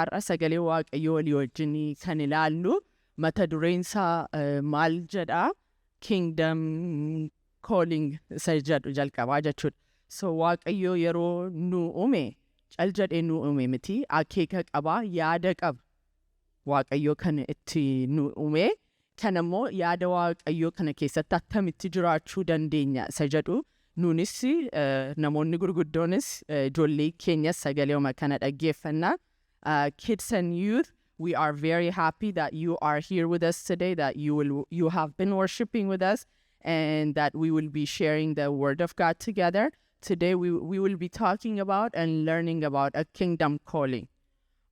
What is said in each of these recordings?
Har'a sagalee Waaqayyoo walii wajjin kan ilaallu mata dureen isaa maal jedha? Kingdom Calling isa jedhu jalqabaa jechuudha. So Waaqayyo yeroo nu uume cal jedhee nu uume miti, akeeka qaba, yaada qaba. Waaqayyo kan itti nu uume kana immoo yaada Waaqayyoo kana keessatti akkamitti jiraachuu dandeenya isa jedhu nuunis, namoonni gurguddoonis, ijoollee keenyas sagaleema kana dhaggeeffannaa. Kids and youth, we are very happy that you are here with us today, that you have been worshiping with us, and that we will be sharing the word of God together. Today we will be talking about and learning about a kingdom calling.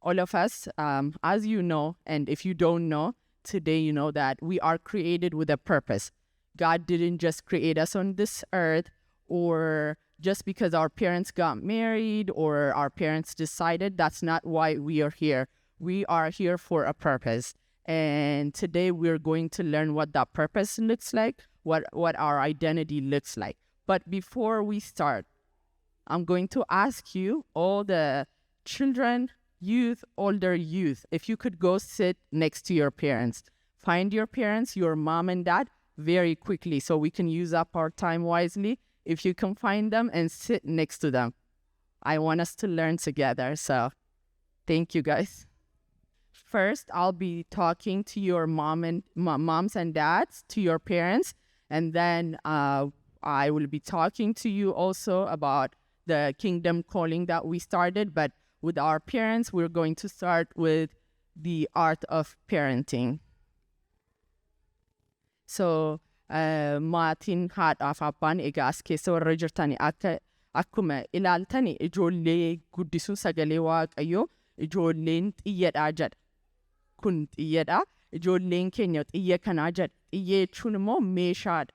All of us, as you know, and if you don't know, today you know that we are created with a purpose. God didn't just create us on this earth or just because our parents got married or our parents decided. That's not why we are here. We are here for a purpose. And today we're going to learn what that purpose looks like, what our identity looks like. But before we start, I'm going to ask you, all the children, youth, older youth, if you could go sit next to your parents. Find your parents, your mom and dad, very quickly so we can use up our time wisely. If you can find them and sit next to them. I want us to learn together. So thank you, guys. First, I'll be talking to your moms and dads, to your parents, and then I will be talking to you also about the kingdom calling that we started. But with our parents, we're going to start with the art of parenting. So, maatiin, haadhaaf abbaan, egaa as keessa warra jirtani, akka akkuma ilaaltani ijoollee guddisuun sagalee Waaqayyoo ijoolleen xiyyadhaa jedha. Kun xiyyadha. Ijoolleen keenya xiyya kanaa jedha. Xiyya jechuun immoo meeshaadha.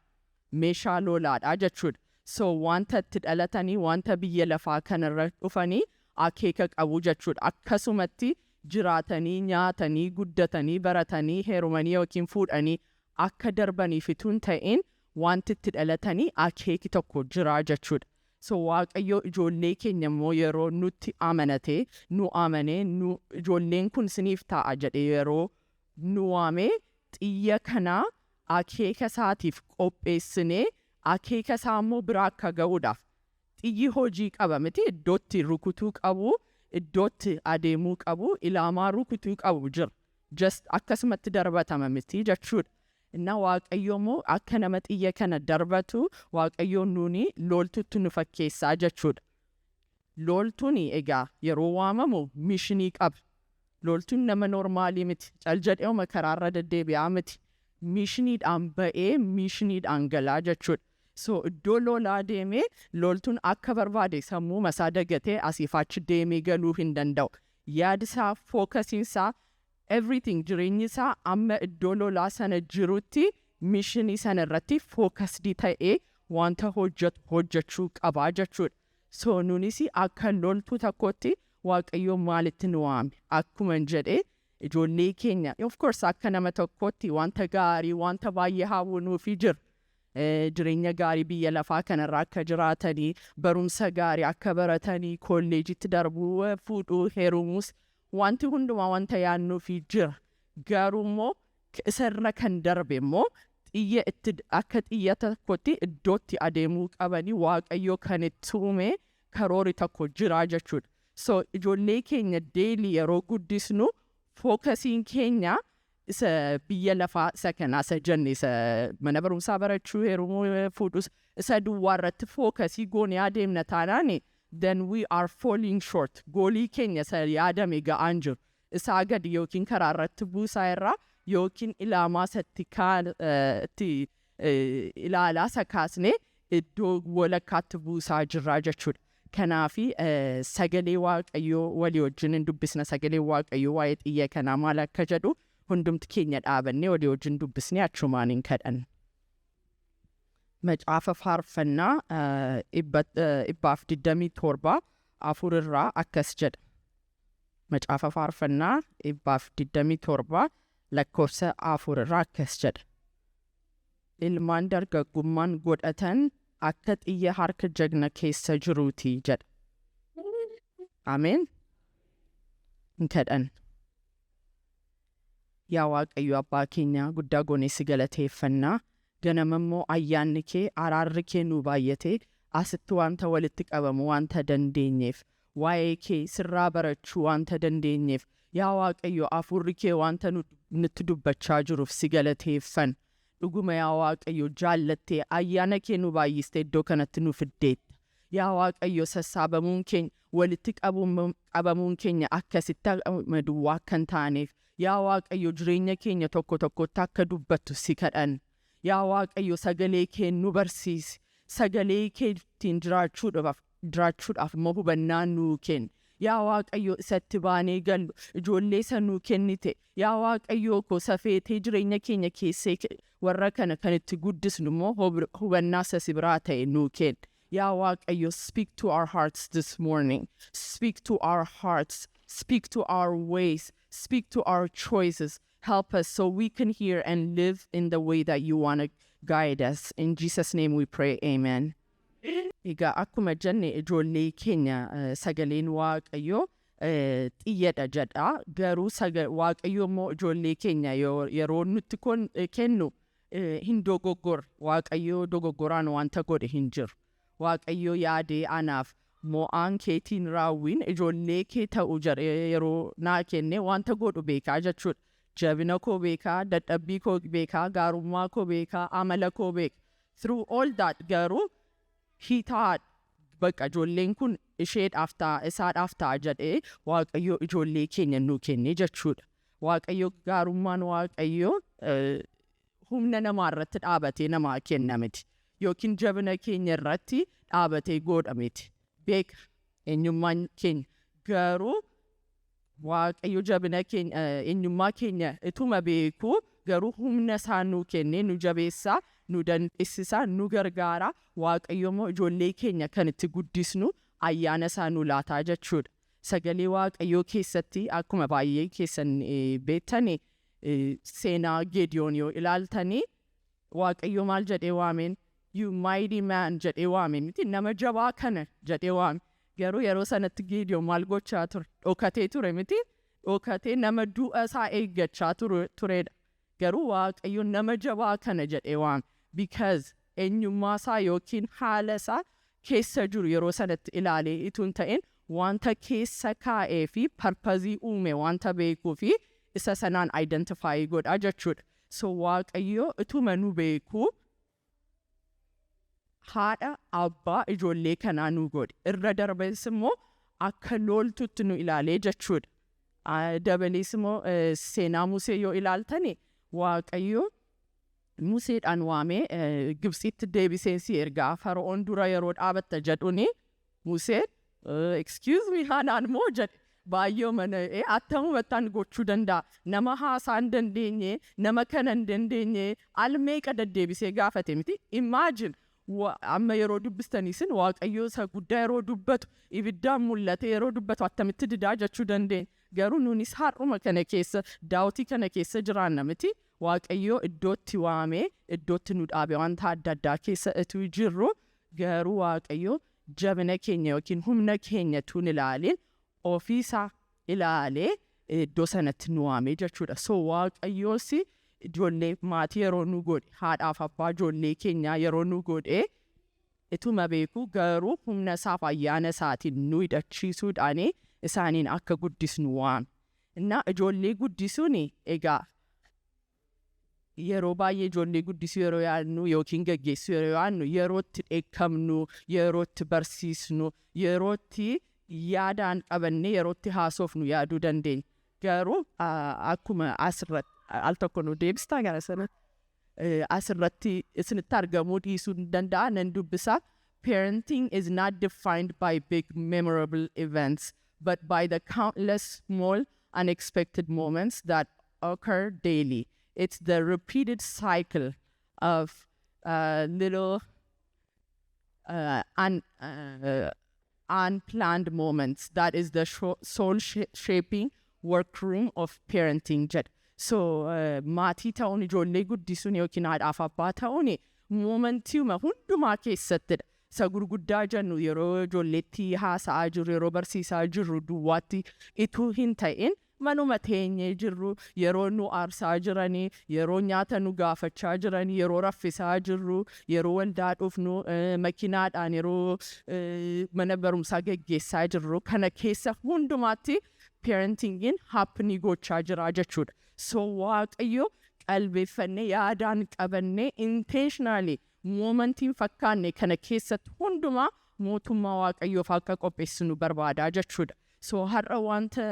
Meeshaa lolaadha jechuudha. So wanta itti dhalatanii, wanta biyya lafaa kanarra dhufanii akeeka qabu jechuudha. Akkasumatti jiraatanii, nyaatanii, guddatanii, baratanii, heerumanii yookiin fuudhanii akka darbaniif utuu hin ta'in, wanti itti dhalatanii akeeki tokko jira jechuudha. So Waaqayyo ijoollee keenya immoo yeroo nutti amanate, nu amanee, nu ijoolleen kun siniif ta'a jedhee yeroo nu waamee, xiyya kanaa akeeka isaatiif qopheessinee akeeka isaa immoo bira akka ga'uudhaaf. Xiyyi hojii qaba miti? Iddootti rukutuu qabu, iddootti adeemuu qabu, ilaamaa rukutuu qabu jira. Just akkasumatti darbatama miti jechuudha. Inna Waaqayyo immoo akka nama xiyya kana darbatu, Waaqayyo nuuni loltutti nu fakkeessaa jechuudha. Loltuun egaa yeroo waamamu mission qaba. Loltuun nama normal miti. Cal jedheema karaarra deddeebi'aa miti. Missioniidhaan ba'ee missioniidhaan galaa jechuudha. So iddoo lolaa deemee loltuun akka barbaade sammuu masaa dagatee asiif achi deemee galuu hin danda'u. Yaadi isaa, focusiin isaa, everything, jireenyi isaa amma iddoo lolaa sana jirutti mission sana irratti focused ta'ee wanta hojjetu hojjechuu qabaa jechuudha. So nunis akka loltuu tokkotti Waaqayyo maalitti nu waame? Akkuma hin jedhee, ijoollee keenya, of course, akka nama tokkotti wanta gaarii, wanta baay'ee hawwunuufi jira. Jireenya gaarii biyya lafaa kanarra akka jiraatanii, barumsa gaarii akka baratanii, kolleejitti darbuu, fuudhuu, heerumuus, wanti hundumaa wanta yaadnuufi jira. Garuu immoo isarra kan darbe immoo xiyya itti akka xiyya tokkotti iddootti adeemuu qabanii Waaqayyo kan itti uume karoori tokko jira jechuudha. So ijoollee keenya daily yeroo guddisnu focusiin keenya isa biyya lafaa isa kanaa isa jenne, isa mana barumsaa barachuu, heerumuu, fuudhus, isa duwwaa irratti focus goonee adeemna taanaan, then we are falling short. Goalii keenya isa yaadame ga'aan jiru. Isaa gadi yookiin karaa irratti buusaa irraa yookiin ilaamaa isatti itti ilaalaa isa kaasnee iddoo walakkaatti buusaa jirraa jechuudha. Kanaafi sagalee Waaqayyoo walii wajjin hin dubbisna. Sagalee Waaqayyoo waa'ee xiyya kanaa maal akka jedhu hundumti keenya dhaabannee walii wajjin dubbisnee achumaan hin kadhanna. Macaafa Faarfannaa 127:4 irraa akkas jedha. Macaafa Faarfannaa 127 lakkoofsa 4 irraa akkas jedha. "Ilmaan dargaggummaan godhatan akka xiyya harka jagna keessa jiruuti" jedha. Ameen. Hin kadhan. Yaa Waaqayyo Abbaa keenya, guddaa goonee si galateeffannaa. Ganama immoo ayyaanni kee, araarri kee nu baay'ate, asitti wanta walitti qabamu wanta dandeenyeef, waa'ee kee sirraa barachuu wanta dandeenyeef, yaa Waaqayyo, hafuurri kee wanta nutti dubbachaa jiruuf si galateeffan. Dhuguma yaa Waaqayyo, jaallattee ayyaana kee nu baay'istee iddoo kanatti nu fiddeetta. Yaa Waaqayyo, sassaabamuun keenya, walitti qabamuun keenya akkasitti duwwaa akka hin taaneef, yaa Waaqayyo, jireenya keenya tokko tokkotti akka dubbattu si kadhan. Yaa Waaqayyo, sagalee kee nu barsiisi. Sagalee kee ittiin jiraachuudhaaf immoo hubannaa nuu kenni. Yaa Waaqayyo, isatti baanee gallu, ijoollee isa nuu kennite, yaa Waaqayyo koo, safeetee jireenya keenya keessee warra kana kan itti guddisnu immoo hubannaa isa si biraa ta'e nuu kenni. Yaa Waaqayyo, speak to our hearts this morning. Speak to our hearts. Speak to our ways. Speak to our choices. Help us so we can hear and live in the way that you want to guide us. In Jesus' name we pray. Amen. Egaa akkuma jenne, ijoollee keenya sagaleen Waaqayyoo xiyyadha jedha. Garuu Waaqayyo immoo ijoollee keenya yeroo nutti kennu hin dogoggorre. Waaqayyo dogoggoraan wanta godhe hin jiru. Waaqayyo yaadee anaaf mo'aan keetiin raawwiin ijoollee kee ta'u jedhee yeroo naa kenne wanta godhu beekaa jechuudha. Jabina koo beekaa, dadhabbii koo beekaa, gaarummaa koo beekaa, amala koo beeka. Through all that garuu he thought, bakka ijoolleen kun isheedhaaf ta'a, isaadhaaf ta'a jedhee Waaqayyo ijoollee keenya nuu kenne jechuudha. Waaqayyo, gaarummaan Waaqayyo humna namaa irratti dhaabatee namaa kenna miti. Yookiin jabina keenya irratti dhaabatee godha miti. Beeka eenyummaan keenya, garuu Waaqayyo jabina keenya, eenyummaa keenya ituma beeku, garuu humna isaa nuu kennee nu jabeessaa, nu dandeessisaa, nu gargaara. Waaqayyo immoo ijoollee keenya kan itti guddisnu ayyaana isaa nu laataa jechuudha. Sagalee Waaqayyoo keessatti akkuma baay'ee keessan beektani, seenaa Geediyoon yoo ilaaltanii, Waaqayyo maal jedhee waameen? "You mighty man" jedhee waame miti? Nama jabaa kana jedhee waame. Garuu yeroo sanatti Geediyoon maal gochaa ture? Dhokatee ture miti? Dhokatee nama du'a isaa eeggachaa turedha. Garuu Waaqayyo nama jabaa kana jedhee waame. Because eenyummaa isaa yookiin haala isaa keessa jiru yeroo sanatti ilaalee itoo hin ta'in, wanta keessa kaa'ee fi purpose uume wanta beekuu fi isa sanaan identify godha jechuudha. So Waaqayyo ituma nu beekuu haadha abbaa ijoollee kanaa nu godhe. Irra darbees immoo akka loltutti nu ilaalee jechuudha. Dabalees immoo seenaa Musee yoo ilaaltani, Waaqayyo Museedhaan waamee Gibxitti deebisee si ergaa, Fara'oon dura yeroo dhaabatta jedhuni, Museen "Excuse me, anaan moo?" jedhe. Baay'ee mana attamumattaan gochuu danda'a? Nama haasaa hin dandeenye, nama kana hin dandeenye, al meeqa deddeebisee gaafate miti? Imagine, amma yeroo dubbistaniisin, Waaqayyo isa guddaa yeroo dubbatu, ibiddaan mul'ate yeroo dubbatu, attamitti didaa jechuu dandeenya? Garuu nunis har'uma kana keessa daawwatii kana keessa jiraanna miti? Waaqayyo iddootti waamee iddootti nu dhaabe wanta adda addaa keessa utuu jirru, garuu Waaqayyo jabina keenya yookiin humna keenya tun ilaalin ofiisaa ilaalee iddoo sanatti nu waamee jechuudha. So Waaqayyoos ijoollee maatii yeroo nu godhe, haadhaaf abbaa ijoollee keenyaa yeroo nu godhe, ituma beeku garuu humna isaaf ayyaana isaatiin nu hidhachiisuudhaan isaaniin akka guddisnu waame. Innaa ijoollee guddisuun egaa yeroo baay'ee ijoollee guddisuu yeroo yaadnu yookiin gaggeessuu yeroo yaadnu, yeroo itti dheekkamnu, yeroo itti barsiisnu, yeroo itti yaadaan qabannee yeroo itti haasofnu yaaduu dandeenya. Garuu akkuma asirratti al tokko nu deebistaa gara sana asirratti isinitti argamuu dhiisuu ni danda'a, nan dubbisa. "Parenting is not defined by big memorable events, but by the countless small unexpected moments that occur daily. It's the repeated cycle of little unplanned moments that is the soul shaping workroom of parenting" jedha. So maatii ta'uun, ijoollee guddisuun yookiin haadhaaf abbaa ta'uun momentiuma hundumaa keessattidha. Isa gurguddaa jennu yeroo ijoolleetti haasa'aa jirru, yeroo barsiisaa jirru duwwaatti ituu hin ta'in, manuma teenyee jirru, yeroo nu aarsaa jiranii, yeroo nyaata nu gaafachaa jiranii, yeroo raffisaa jirru, yeroo waldaa dhufnu, makinaadhaan yeroo mana barumsaa geggeessaa jirru, kana keessa hundumaatti parentingiin happen gochaa jira jechuudha. So Waaqayyo qalbeeffannee, yaadaan qabannee, intentionally momentiin fakkaanne kana keessatti hundumaa mootummaa Waaqayyoof akka qopheessinu barbaadaa jechuudha. So har'a wanta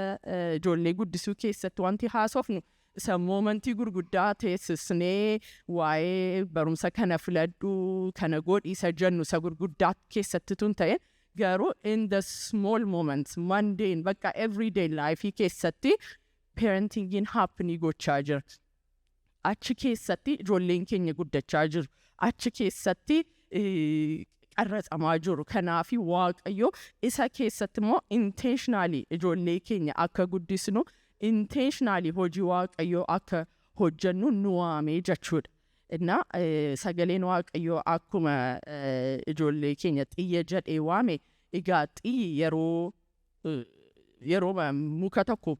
ijoollee guddisuu keessatti wanti haasofnu isa momentii gurguddaa teessisnee waa'ee barumsa kana filadhu, kana godhi isa jennu isa gurguddaa keessatti tun ta'e, garuu in the small moments, mundane, bakka everyday life keessatti parentingiin happen gochaa jira. Achi keessatti ijoolleen keenya guddachaa jiru. Achi keessatti qarratsamaa jiru. Kanaafi Waaqayyo isa keessatti immoo intentionally ijoollee keenya akka guddisnu, intentionally hojii Waaqayyoo akka hojjennu nu waamee jechuudha. Inna sagaleen Waaqayyoo akkuma ijoollee keenya xiyya jedhee waame, egaa xiyyi yeroo muka tokko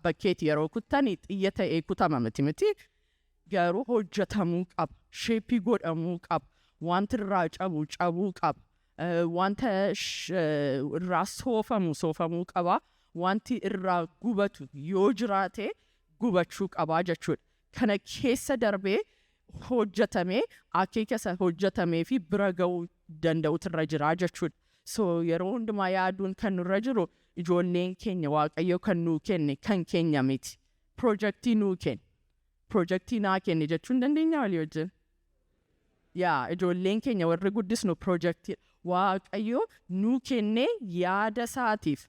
bakkeetti yeroo kuttani xiyya ta'ee kutama miti, garuu hojjetamuu qaba, shape godhamuu qaba, wanti irraa cabu cabuu qaba, wanta irraa soofamu soofamuu qaba, wanti irraa gubatu yoo jiraate gubachuu qabaa jechuudha. Kana keessa darbee hojjetamee akeeka isa hojjetamee fi bira ga'uu danda'utu irra jira jechuudha. So yeroo hundumaa yaaduun kan nurra jiru, ijoolleen keenya Waaqayyo kan nuu kenne kan keenya miti. Projectii nuu kenne. Projectii naa kenne jechuun dandeenya walii wajjin. Yaa, ijoolleen keenya warri guddisnu projectii Waaqayyo nuu kenne, yaada isaatiif,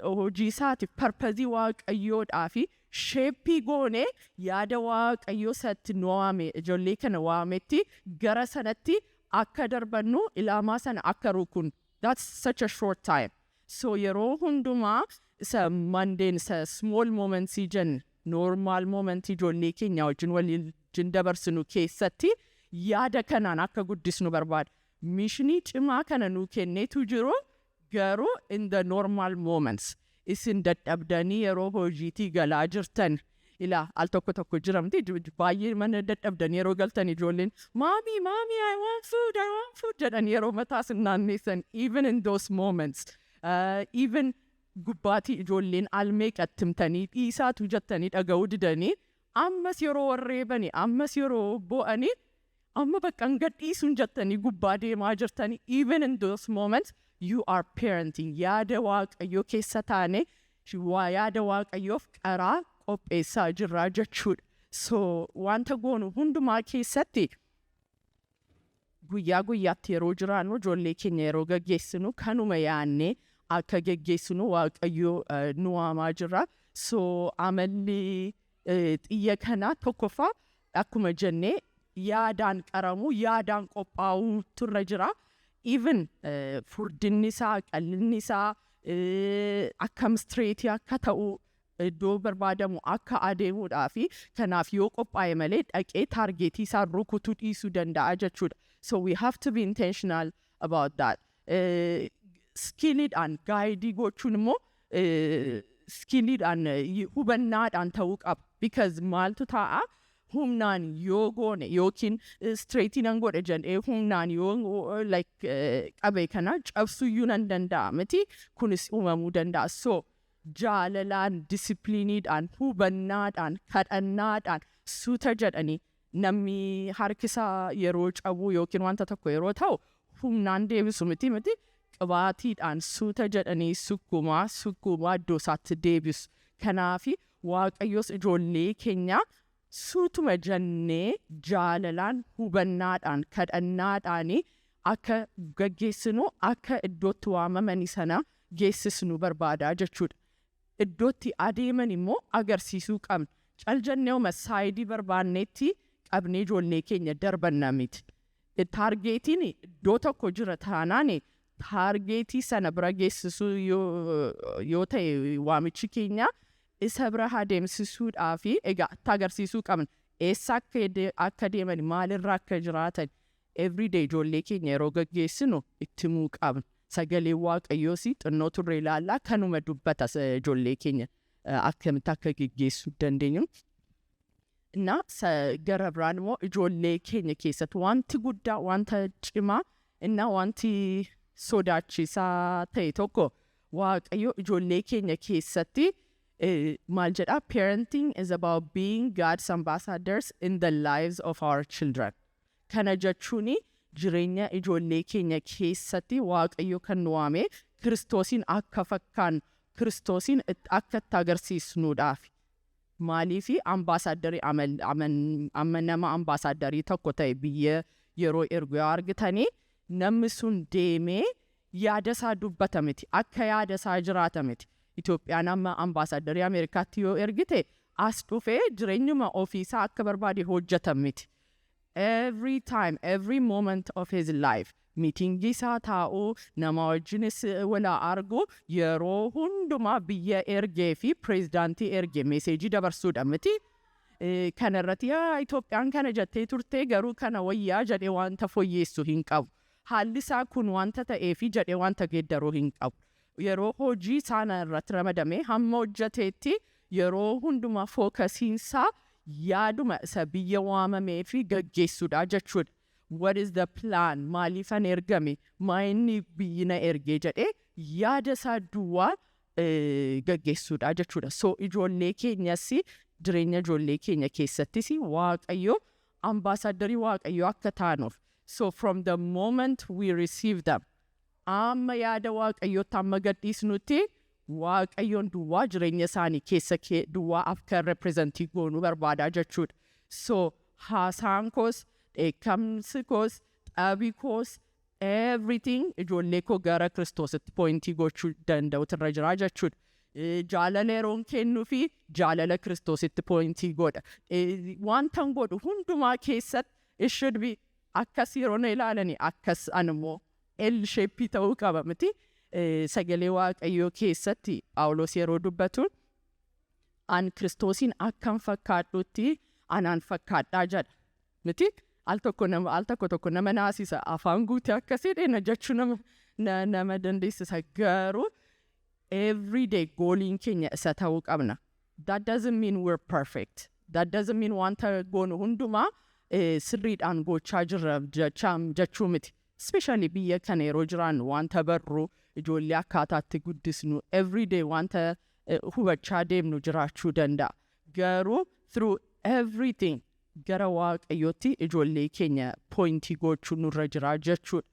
hojii isaatiif, purpose Waaqayyoodhaa fi shape goone, yaada Waaqayyoo isatti nu waame, ijoollee kana waametti gara sanatti akka darbannu, ilaamaa sana akka rukun. That's such a short time. So yeroo hundumaa isa mundane, isa small moments jenne, normal moment ijoollee keenya wajjin waliin dabarsinu keessatti yaada kanaan akka guddisnu barbaada. Missionii cimaa kana nuu kenneetu jiru, garuu in the normal moments isin dadhabdanii yeroo hojiitii galaa jirtan, ilaa al tokko tokko jiramti baay'ee mana dadhabdanii yeroo galtan, ijoolleen "Mommy, Mommy, I want food, I want food" jedhan yeroo mataa isin naanneessan, even in those moments, even gubbaatii ijoolleen almee qattimtanii dhiisaatu jettanii dhaga'uu didanii, ammas yeroo warreebanii, ammas yeroo bo'anii, amma bakka hin gadhiisuun jettanii gubbaa deemaa jirtanii, even in those moments you are parenting. Yaada Waaqayyoo keessa taane waa yaada Waaqayyoof karaa qopheessaa jirraa jechuudha. So wanta goonu hundumaa keessatti, guyyaa guyyaatti yeroo jiraannu, ijoollee keenya yeroo gaggeessinu, kanuma yaannee akka gaggeessinu Waaqayyo nu waamaa jira. So amalli xiyya kanaa tokkoffaa akkuma jennee yaadaan qaramuu, yaadaan qophaa'uu turra jira. Even furdinni isaa, qal'inni isaa akkam straight akka ta'u, iddoo barbaadamu akka adeemuudhaa fi kanaaf yoo qophaa'e malee dhaqee targetii isaa rukutuu dhiisuu danda'a jechuudha. So we have to be intentional about that. Skilliidhaan guide gochuun immoo skilliidhaan, hubannaadhaan ta'uu qaba. Because maaltu ta'a, humnaan yoo goone yookiin straight nan godhe jedhee humnaan yoo like qabe, kana cabsuyyuu nan danda'a miti, kunis uumamuu danda'a. So jaalalaan, disciplineiidhaan, hubannaadhaan, kadhannaadhaan, suuta jedhanii, namni harkisaa yeroo cabuu yookiin wanta tokko yeroo ta'u humnaan deebisu miti, qibaatiidhaan suuta jedhanii sukkumaa sukkumaa iddoo isaatti deebisu. Kanaafi Waaqayyos ijoollee keenya suutuma jennee jaalalaan, hubannaadhaan, kadhannaadhaan akka gaggeessinu, akka iddootti waamamanii sana geessisnu barbaadaa jechuudha. Iddootti adeeman immoo agarsiisuu qabna. Cal jennee uma side barbaannetti qabnee ijoollee keenya darbanna miti. Targetiin iddoo tokko jira taanaan, targetii sana bira geessisuu yoo ta'e, waamichi keenya isa bira adeemsisuudhaa fi egaa itti agarsiisuu qabna. Eessa akka deeman, maalirra akka jiraatan. Everyday ijoollee keenya yeroo gaggeessinu itti himuu qabna. Sagalee Waaqayyoos xinnoo turre ilaallaa, kanuma dubbata ijoollee keenya akkamitti akka geggeessuu dandeenyu. Na gara biraan immoo ijoollee keenya keessatti wanti guddaa, wanta cimaa inna wanti sodaachisaa ta'e tokko, Waaqayyo ijoollee keenya keessatti maal jedhaa? Parenting is about being God's ambassadors in the lives of our children. Kana jechuun jireenya ijoollee keenya keessatti Waaqayyo kan nu waame Kiristoosiin akka fakkaan, Kiristoosiin akka itti agarsiisnuudhaaf. Maaliifi ambaasaaddarii amma nama ambaasaaddarii tokko ta'e biyya yeroo ergu yoo argitanii, namni sun deemee yaada isaa dubbata miti, akka yaada isaa jiraata miti. Itoophiyaan amma ambaasaaddarii Ameerikaatti yoo ergite, as dhufee jireenyuma ofiisaa akka barbaade hojjeta miti. Every time, every moment of his life, meetingii isaa taa'uu, nama wajjinis wala argu, yeroo hundumaa biyya ergee fi pireezidaantii ergee messageii dabarsuudha miti. Kana irratti yaa Itoophiyaan kana jettee turtee, garuu kana wayyaa jedhee wanta fooyyeessu hin qabu. Haalli isaa kun wanta ta'eefi jedhee wanta geeddaruu hin qabu. Yeroo hojii sana irratti ramadamee hamma hojjeteetti, yeroo hundumaa focusiinsaa yaaduma isa biyya waamamee fi gaggeessuudha jechuudha. What is the plan? Maaliifan ergame? Maa inni biyyi na ergee jedhee yaada isaa duwwaa gaggeessuudha jechuudha. So ijoollee keenyas, jireenya ijoollee keenya keessattis Waaqayyo ambaasaaddarii Waaqayyo akka taanuuf. So from the moment we receive them, amma yaada Waaqayyootti amma gadhiisnutti, Waaqayyoon duwwaa jireenya isaanii keessa duwwaa akka representii goonuu barbaadaa jechuudha. So haasaan koos, dheekkamsi koos, xabii koos, everything ijoollee koo gara Kiristoositti pointii gochuu danda'utu irra jira jechuudha. Jaalala yeroon kennuu fi jaalala Kiristoositti pointii godha. Wantan godhu hundumaa keessatti it should be akkas, yeroo na ilaalani akkas animmoo L shape ta'uu qaba miti. Sagalee Waaqayyoo keessatti Phaawulos yeroo dubbatu, "An Kiristoosiin akkan fakkaadhutti anaan fakkaadhaa" jedha. Miti al tokko nama al tokko tokko nama naasisa, afaan guutee akkasii dheena jechuu nama dandeessisa, garuu everyday goaliin keenya isa ta'uu qabna. That doesn't mean we're perfect. That doesn't mean wanta goonu hundumaa sirriidhaan gochaa jirra jechuu miti. Especially biyya kana yeroo jiraannu, wanta barru, ijoollee akkaataatti guddisnu, everyday wanta hubachaa deemnu jiraachuu danda'a. Garuu through everything gara Waaqayyootti ijoollee keenya pointii gochuu nurra jira jechuudha.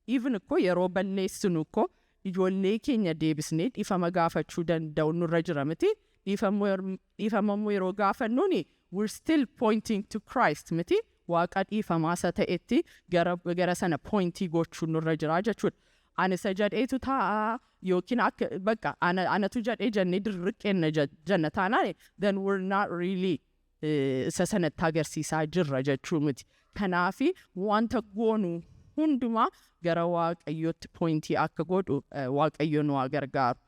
Even ikko yeroo balleessinu ikko ijoollee keenya deebisnee dhiifama gaafachuu danda'u nurra jira miti. Dhiifama immoo yeroo gaafannuuni we're still pointing to Christ miti. Waaqa dhiifamaa isa ta'etti gara sana pointii gochuu nurra jira jechuudha. Ani isa jedheetu taa'a yookiin akka bakka anatu jedhee jennee dirriqqeenna jenna taanaan, then we're not really isa sanatti agarsiisaa jirra jechuu miti. Kanaafi wanta goonu hundumaa gara Waaqayyootti pointii akka godhu Waaqayyo nu haa gargaaru.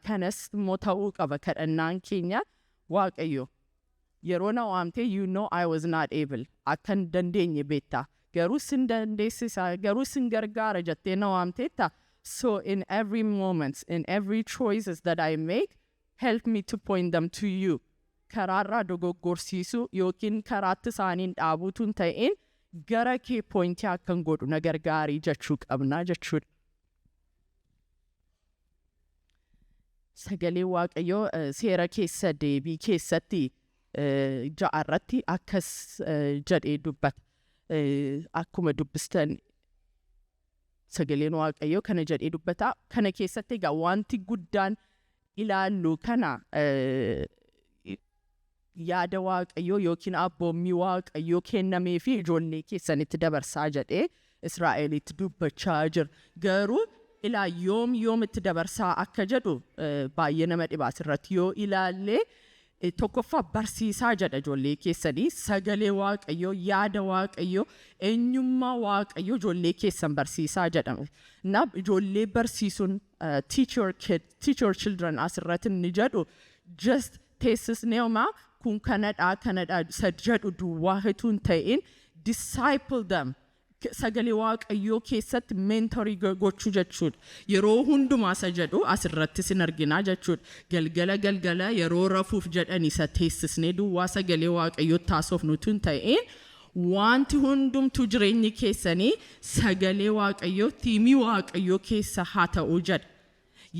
Kanas immoo ta'uu qaba kadhannaan keenya: Waaqayyo, yeroo na waamte, you know I was not able, akka hin dandeenye beekta. Garuu sin dandeessisa, garuu sin gargaara jettee na waamteetta. So in every moment, in every choices that I make, help me to point them to you. Karaarraa dogoggorsiisuu yookiin karaatti isaaniin dhaabuutu hin ta'in, gara kee pointii akkan godhu na gargaarii jechuu qabnaa jechuudha. Sagalee Waaqayyoo seera keessa deebii keessatti 6 irratti akkas jedhee dubbata. Akkuma dubbistan sagaleen Waaqayyoo kana jedhee dubbata. Kana keessatti egaa wanti guddaan ilaallu kana yaada Waaqayyoo yookiin abboommii Waaqayyoo kennamee fi ijoollee keessanitti dabarsaa jedhee Israa'elitti dubbachaa jira. Garuu ilaa yoom yoomitti dabarsaa akka jedhu baay'ee nama dhiba. Asirratti yoo ilaalle, tokkoffaa barsiisaa jedha. Ijoollee keessanii sagalee Waaqayyoo, yaada Waaqayyoo, eenyummaa Waaqayyoo ijoollee keessan barsiisaa jedhame. Na ijoollee barsiisuun, teach your kid, teach your children asirratti inni jedhu, just teessisneemaa kun kanadhaa kanadhaa isa jedhu duwwaa hituu hin ta'in, disciple them. Sagalee Waaqayyoo keessatti mentorii gochuu jechuudha. Yeroo hundumaa isa jedhu asirratti sin arginaa jechuudha. Galgala galgala yeroo rafuuf jedhan isa teessisnee duwwaa sagalee Waaqayyoo taasofnutu hin ta'in, wanti hundumtuu jireenyi keessanii sagalee Waaqayyoo, themeii Waaqayyoo keessa haa ta'uu jedha.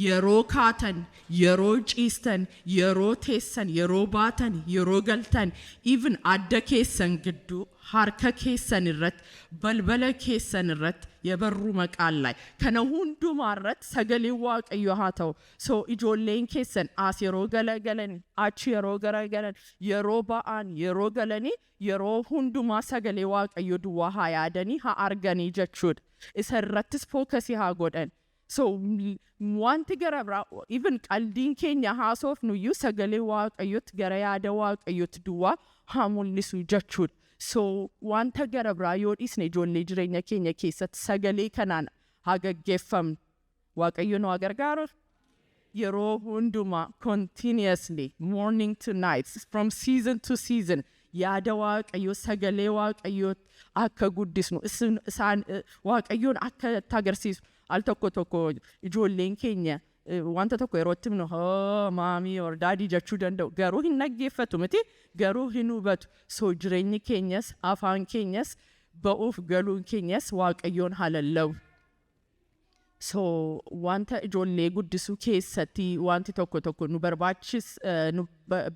Yeroo kaatan, yeroo ciistan, yeroo teessan, yeroo baatan, yeroo galtan, even adda keessan gidduu, harka keessan irratti, balbala keessan irratti, የበሩ መቃል ላይ kana hundumaa irratti sagalee Waaqayyoo haa ta'u. So ijoolleen keessan as yeroo galagalan, achi yeroo garagalan, yeroo ba'an, yeroo galanii, yeroo hundumaa sagalee Waaqayyoo duwwaa haa yaadanii, haa arganii jechuudha. Isa irrattis focusii haa godhan. So wanti gara biraa, even qaldiin keenya haasofnu iyyuu, sagalee Waaqayyootti, gara yaada Waaqayyootti duwwaa haa mul'isu jechuudha. So wanta gara biraa yoo dhiisne, ijoollee jireenya keenya keessatti sagalee kanaan haa gaggeeffamnu. Waaqayyo nu haa gargaaru. Yeroo hundumaa, continuously, morning to night, from season to season, yaada Waaqayyoo, sagalee Waaqayyoo akka guddisnu, isaan Waaqayyoon akka itti agarsiisu. Al tokko tokko ijoolleen keenya wanta tokko yeroo itti himnu, "Oh, mommy or daddy," jechuu danda'u, garuu hin dhaggeeffatu miti, garuu hin hubatu. So jireenyi keenyas, afaan keenyas, ba'uuf galuun keenyas Waaqayyoon haa lallabu. So wanta ijoollee guddisuu keessatti wanti tokko tokko nu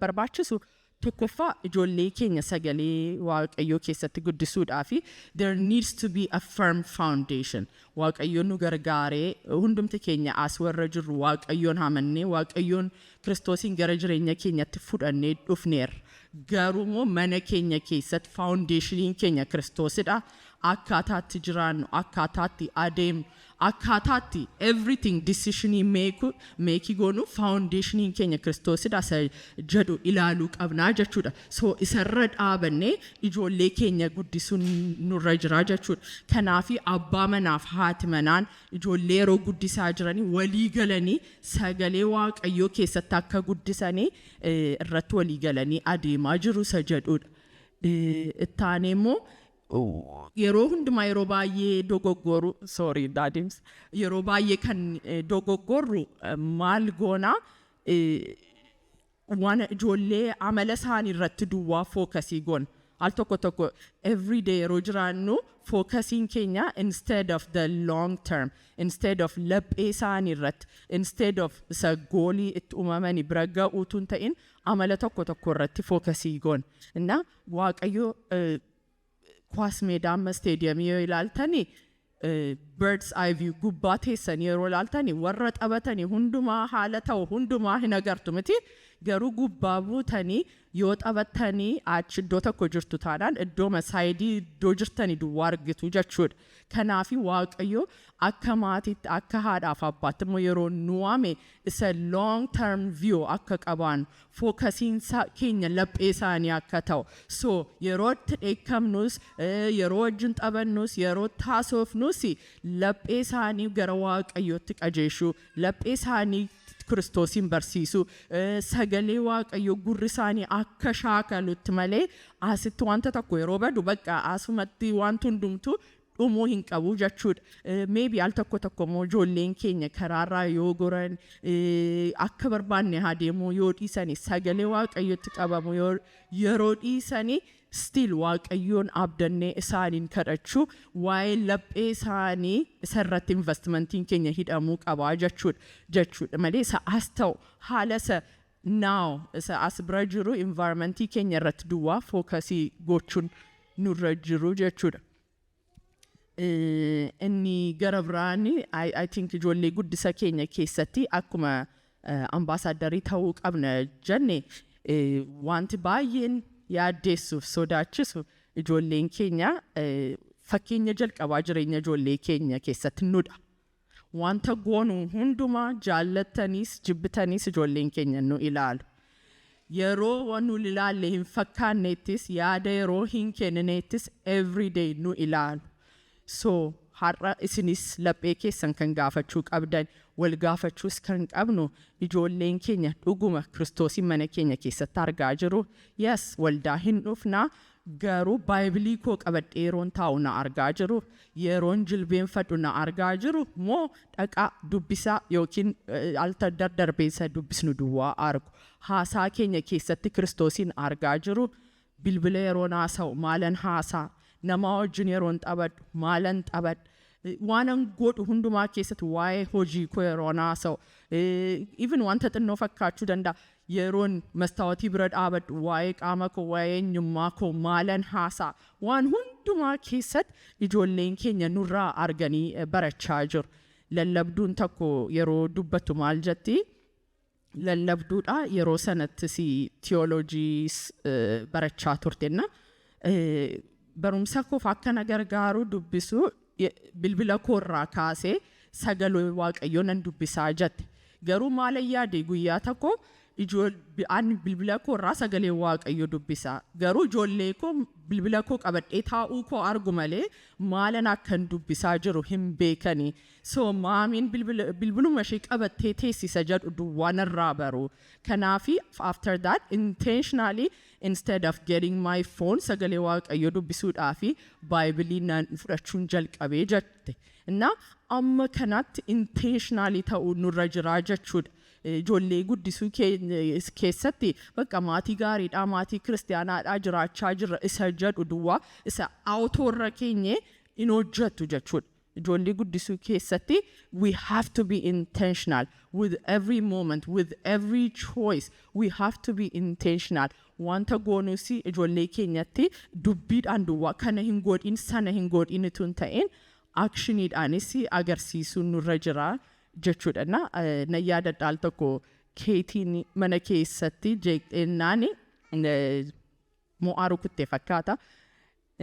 barbaachisu, tokkoffaa, ijoollee keenya sagalee Waaqayyoo keessatti guddisuudhaa fi there needs to be a firm foundation. Waaqayyoon nu gargaaree, hundumti keenya as warra jirru Waaqayyoon amannee, Waaqayyoon Kiristoosiin gara jireenya keenyatti fudhannee dhufneerra. Garuu immoo mana keenya keessatti foundationiin keenya Kiristoosidha. Akkaataatti jiraannu, akkaataatti adeemnu, akkaataatti everything decisionii makeii goonu, foundationiin keenya Kiristoosidha isa jedhu ilaaluu qabnaa jechuudha. So isarra dhaabannee ijoollee keenya guddisuun nurra jira jechuudha. Kanaafi abbaa manaaf haati manaan ijoollee yeroo guddisaa jiranii walii galanii sagalee Waaqayyoo keessatti akka guddisanii irratti walii galanii adeemaa jiru isa jedhudha. Ittaanee immoo yeroo hundumaa, yeroo baay'ee dogoggoru, sorry daadims, yeroo baay'ee kan dogoggorru maal goonaa? Waan ijoollee amala isaanii irratti duwwaa focusii goona. Al tokko tokko everyday yeroo jiraannu focusiin keenya, instead of the long term, instead of laphee isaanii irratti, instead of isa goalii itti uumamanii bira ga'uutu hin ta'in, amala tokko tokko irratti focusii goona. Inna Waaqayyo kuwaas meedaa amma stadiumii yoo ilaaltani, bird's eye view gubbaa teessanii yeroo ilaaltani, warra taphatanii hundumaa, haala ta'u hundumaa hin agartu miti. Garuu gubbaa buutanii yoo taphattanii, achi iddoo tokko jirtu taanaan, iddoo sideii iddoo jirtanii duwwaa argitu jechuudha. Kanaafi Waaqayyo akka maatiitti, akka haadhaaf abbaatti immoo yeroo nu waame, isa long term view akka qabaannu, focusiin keenya laphee isaanii akka ta'u. So yeroo itti dheekkamnus, yeroo wajjin taphannus, yeroo taasofnus, laphee isaanii gara Waaqayyootti qajeelchuu, laphee isaanii Kiristoosiin barsiisuu, sagalee Waaqayyoo gurri isaanii akka shaakalutti malee, asitti wanta tokko yeroo badu bakka asumatti wanti hundumtuu dhumuu hin qabu jechuudha. Maybe al tokko tokko immoo ijoolleen keenya karaarraa yoo goran, akka barbaanne haa deemuu yoo dhiisani, sagalee Waaqayyotti qabamu yeroo dhiisani, still Waaqayyoon abdannee isaaniin kadhachuu, waa'ee laphee isaanii isarratti investmentiin keenya hidhamuu qabaa jechuudha malee, isa as ta'u, haala isa now, isa as bira jiru, environmentii keenya irratti duwwaa focusii gochuun nurra jiru jechuudha. Inni gara biraan, I think ijoollee guddisa keenya keessatti akkuma ambassadorii ta'uu qabna jenne, wanti baay'een yaaddeessuuf sodaachisu, ijoolleen keenya fakkeenya jalqabaa jireenya ijoollee keenya keessatti nudha. Wanta goonu hundumaa, jaallattaniis jibbitaniis, ijoolleen keenya nu ilaalu. Yeroo waan nu ilaalle hin fakkaannettis, yaada yeroo hin kennineettis, everyday nu ilaalu. So har'a isinis laphee keessan kan gaafachuu qabdan, wal gaafachuus kan qabnu, ijoolleen keenya dhuguma Kiristoosiin mana keenya keessatti argaa jiru? Yes, waldaa hin dhufnaa, Garuu Baayibilii koo qabadhee yeroon taa'u na argaa jiru, yeroon jilbeenfadhu na argaa jiru moo dhaqaa dubbisaa yookiin alta dardarbeessa dubbisnu duwwaa argu? Haasaa keenya keessatti Kiristoosiin argaa jiru? Bilbila yeroon haasa'u maalan haasaa? Nama wajjin yeroon taphadhu maalan taphadha? Waanan godhu hundumaa keessatti, waa'ee hojii koo yeroon haasa'u, even wanta xinnoo fakkaachuu danda'a. Yeroon mastaawotii bira dhaabadhu waa'ee qaama koo, waa'ee eenyummaa koo maalan haasa'a? Waan hundumaa keessatti ijoolleen keenya nurraa arganii barachaa jiru. Lallabduun tokko yeroo dubbattu maal jetti? Lallabduudha, yeroo sanattis tiyoolojii barachaa turtenna. Barumsa koof akka na gargaaru dubbisu bilbila koorraa kaasee sagalee Waaqayyoo nan dubbisaa jette. Garuu maal yaade? Guyyaa tokko ani bilbila koorraa sagalee Waaqayyoo dubbisaa. Garuu ijoollee koo bilbila koo qabadhee taa'uu koo argu malee maalan akkan dubbisaa jiru hin beekani. So maamiin bilbiluma ishee qabattee teessisa jedhu duwwaa narraa baru. Kanaafi after that, intentionally, instead of getting my phone, sagalee Waaqayyoo dubbisuudhaafi Baayibilii nan fudhachuun jalqabee jette. Inna amma kanatti intentionally ta'uu nurra jiraa jechuudha. Ijoollee guddisuu keessatti bakka maatii gaariidhaa, maatii kiristaanaadhaa jiraachaa jirra isa jedhu duwwaa isa autoorra keenye in hojjettu jechuudha. Ijoollee guddisuu keessatti we have to be intentional with every moment, with every choice. We have to be intentional. Wanta goonuus ijoollee keenyatti dubbiidhaan duwwaa kana hin godhin, sana hin godhin utuu hin ta'in, actioniidhaanis agarsiisuun nurra jira jechuudha. Na na yaadadha, al tokko Keetiin mana keessatti jeeqxeennaan mo'aa rukutte fakkaata.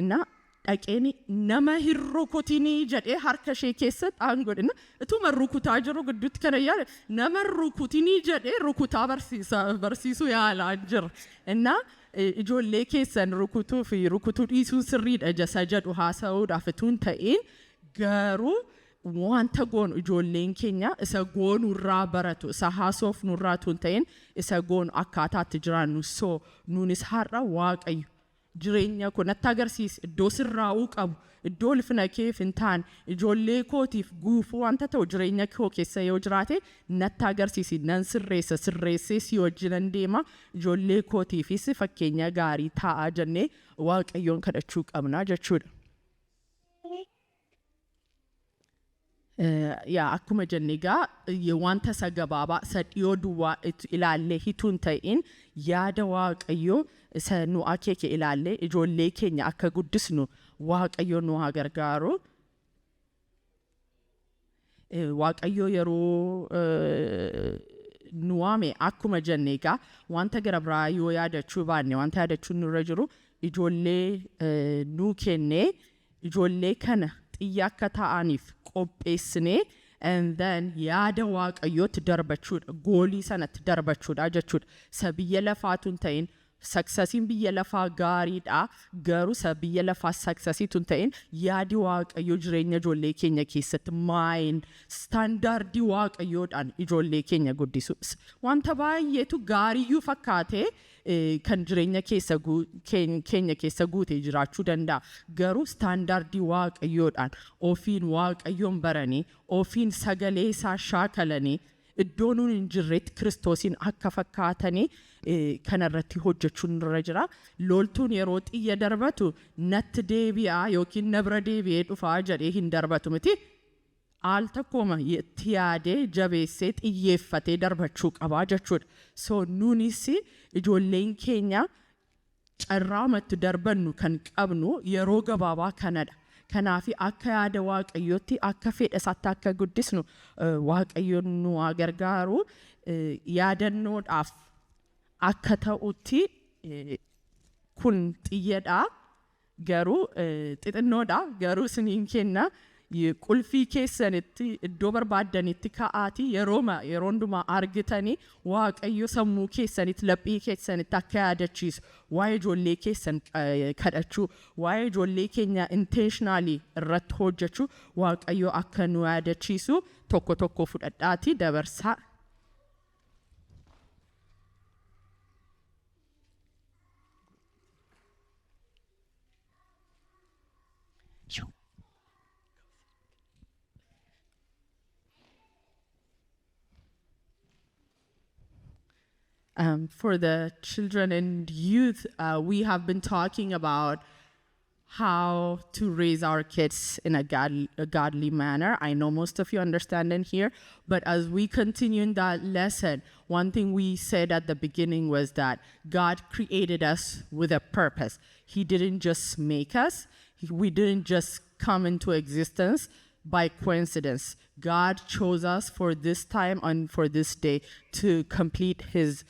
Inna dhaqeen "Nama hin rukutinii" jedhee harka ishee keessa xaan godhina. Ituma rukutaa jiru gidduutti kana yaada, "Nama hin rukutinii" jedhee rukutaa barsiisuu yaalaa jira. Inna ijoollee keessan rukutuu fi rukutuu dhiisuun sirriidha jasa jedhu haasa'uudhaaf utuu hin ta'in, garuu wanta goonu ijoolleen keenya isa goonurraa baratu, isa haasofnurraa utuu hin ta'in, isa goonu, akkaataatti jiraannu. So nuunis har'a Waaqayyo jireenya koo natti agarsiisi, iddoo sirraa'uu qabu, iddoo ulfina keef hin taane, ijoollee kootiif guufuu wanta ta'u jireenya koo keessa yoo jiraate natti agarsiisi, nan sirreessa, sirreessee si wajjinan deema, ijoollee kootiifis fakkeenya gaarii taa'aa jennee Waaqayyoon kadhachuu qabna jechuudha. Yaa, akkuma jenne egaa, wanta isa gabaabaa isa dhiyoo duwwaa itti ilaallee hituu hin ta'in, yaada Waaqayyoo isa nu akeeke ilaallee ijoollee keenya akka guddisnu Waaqayyo nu haa gargaaru. Waaqayyo yeroo nu waame, akkuma jenne egaa, wanta gara biraa yoo yaadachuu baanne, wanta yaadachuun nurra jiru ijoollee nuu kennee, ijoollee kana xiyya akka ta'aniif qopheessinee, and then yaada Waaqayyootti darbachuudha, goalii sanatti darbachuudha jechuudha. Isa biyya lafaatu hin ta'in. Successiin biyya lafaa gaariidha, garuu isa biyya lafaa successiitu hin ta'in, yaadi Waaqayyoo jireenya ijoollee keenya keessatti maayin, standardii Waaqayyoodhaan ijoollee keenya guddisu. Wanta baay'eetu gaariiyyuu fakkaatee kan jireenya keessa keenya keessa guutee jiraachuu danda'a. Garuu standardii Waaqayyoodhaan ofiin Waaqayyoon baranii, ofiin sagalee isaa shaakalanii, iddoo nuun hin jirretti Kiristoosiin akka fakkaatanii kanarratti hojjechuun nurra jira. Loltuun yeroo xiyya darbatu natti deebi'aa yookiin na bira deebi'ee dhufaa jedhee hin darbatu miti. Al tokkoma itti yaadee, jabeessee, xiyyeeffatee darbachuu qabaa jechuudha. So nuunis ijoolleen keenya carraamatti darbannu kan qabnu yeroo gabaabaa kanadha. Kanaaf akka yaada Waaqayyootti, akka fedha isaatti akka guddisnu Waaqayyoon nu haa gargaaru. Yaadannoodhaaf akka ta'utti kun xiyyadha. Garuu xixinnoodha. Garuu isiniin kenna. Qulfii keessanitti iddoo barbaaddanitti ka'aatii yeroo hundumaa argitanii Waaqayyo sammuu keessanitti, laphii keessanitti akka yaadachiisu, waa'ee ijoollee keessan kadhachuu, waa'ee ijoollee keenya intentionally irratti hojjechuu, Waaqayyo akka nu yaadachiisu tokko tokko fudhadhaatii dabarsaa. For the children and youth, we have been talking about how to raise our kids in a godly manner. I know most of you understand in here, but as we continue in that lesson, one thing we said at the beginning was that God created us with a purpose. He didn't just make us. We didn't just come into existence by coincidence. God chose us for this time and for this day to complete his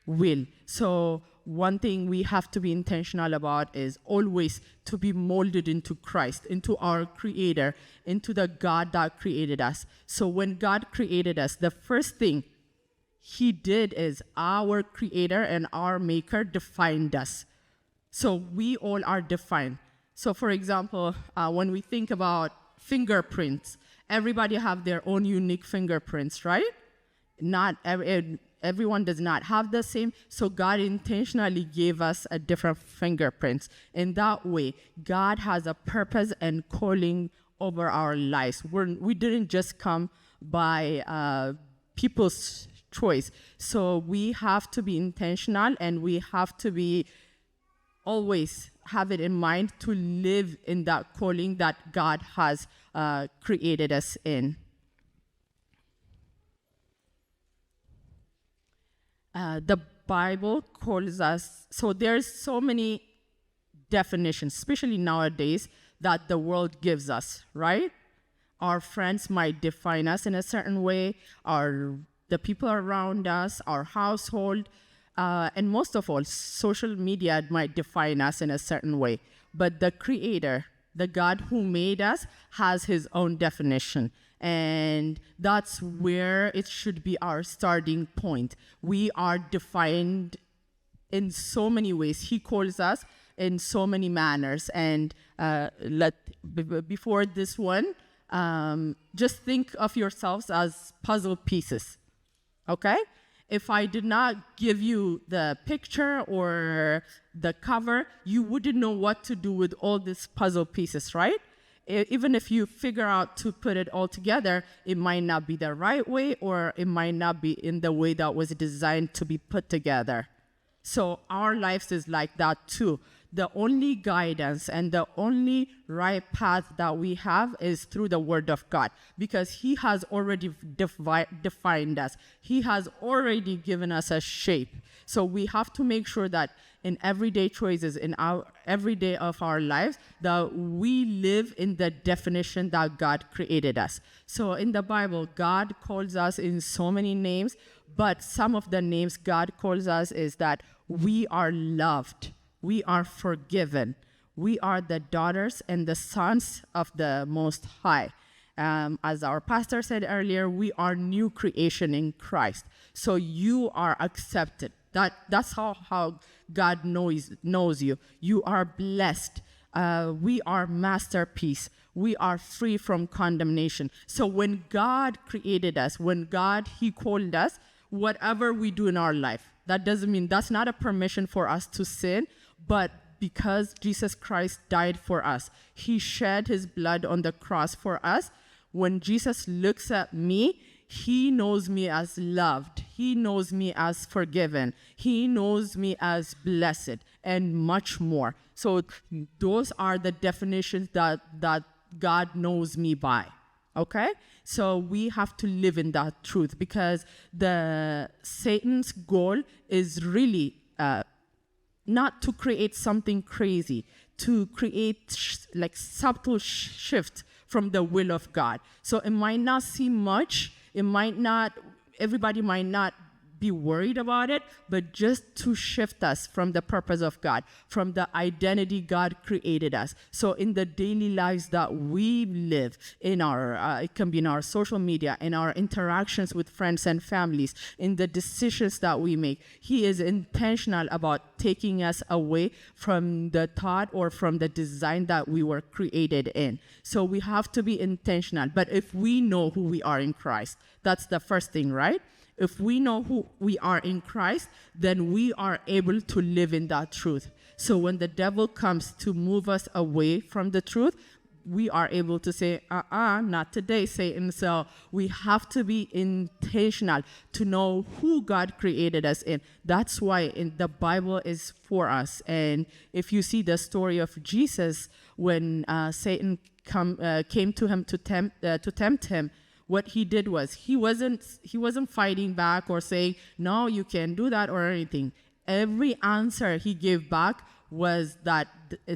will. So one thing we have to be intentional about is always to be molded into Christ, into our Creator, into the God that created us. So when God created us, the first thing he did is our Creator and our Maker defined us. So we all are defined. So for example, when we think about fingerprints, everybody have their own unique fingerprints, right? Not everyone does not have the same. So God intentionally gave us a different fingerprints. In that way, God has a purpose and calling over our lives. We didn't just come by people's choice. So we have to be intentional, and we have to be always have it in mind to live in that calling that God has created us in. The Bible calls us, so there's so many definitions, especially nowadays, that the world gives us, right? Our friends might define us in a certain way, the people around us, our household, and most of all, social media might define us in a certain way. But the Creator, the God who made us, has his own definition. And that's where it should be our starting point. We are defined in so many ways. He calls us in so many manners. And before this one, just think of yourselves as puzzle pieces, okay? If I did not give you the picture or the cover, you wouldn't know what to do with all these puzzle pieces, right? Even if you figure out to put it all together, it might not be the right way, or it might not be in the way that was designed to be put together. So our lives is like that too. The only guidance and the only right path that we have is through the Word of God, because he has already defined us. He has already given us a shape. So we have to make sure that in everyday choices, in our every day of our lives, that we live in the definition that God created us. So in the Bible, God calls us in so many names, but some of the names God calls us is that we are loved. We are forgiven. We are the daughters and the sons of the Most High. As our pastor said earlier, we are new creation in Christ. So you are accepted. That's how God knows you. You are blessed. We are masterpiece. We are free from condemnation. So when God created us, when God, he called us, whatever we do in our life, that doesn't mean, that's not a permission for us to sin, but because Jesus Christ died for us, he shed his blood on the cross for us. When Jesus looks at me, he knows me as loved. He knows me as forgiven. He knows me as blessed, and much more. So those are the definitions that God knows me by. Okay? So we have to live in that truth, because the Satan's goal is really not to create something crazy, to create subtle shift from the will of God. So it might not seem much, everybody might not be worried about it, but just to shift us from the purpose of God, from the identity God created us. So in the daily lives that we live, in our, it can be in our social media, in our interactions with friends and families, in the decisions that we make, he is intentional about taking us away from the thought or from the design that we were created in. So we have to be intentional. But if we know who we are in Christ, that's the first thing, right? If we know who we are in Christ, then we are able to live in that truth. So when the devil comes to move us away from the truth, we are able to say, "Uh-uh, not today, Satan." So we have to be intentional to know who God created us in. That's why in the Bible is for us. And if you see the story of Jesus, when Satan came to him to tempt him, what he did was he wasn't fighting back or saying, "No, you can't do that," or anything. Every answer he gave back was that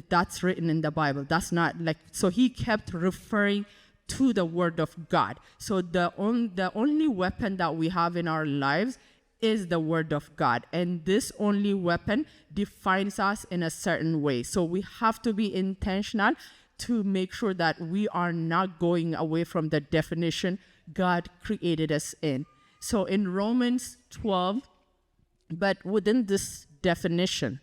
that's written in the Bible. That's not like, so he kept referring to the word of God. So the only weapon that we have in our lives is the word of God. And this only weapon defines us in a certain way. So we have to be intentional to make sure that we are not going away from the definition God created us in. So in Romans 12, but within this definition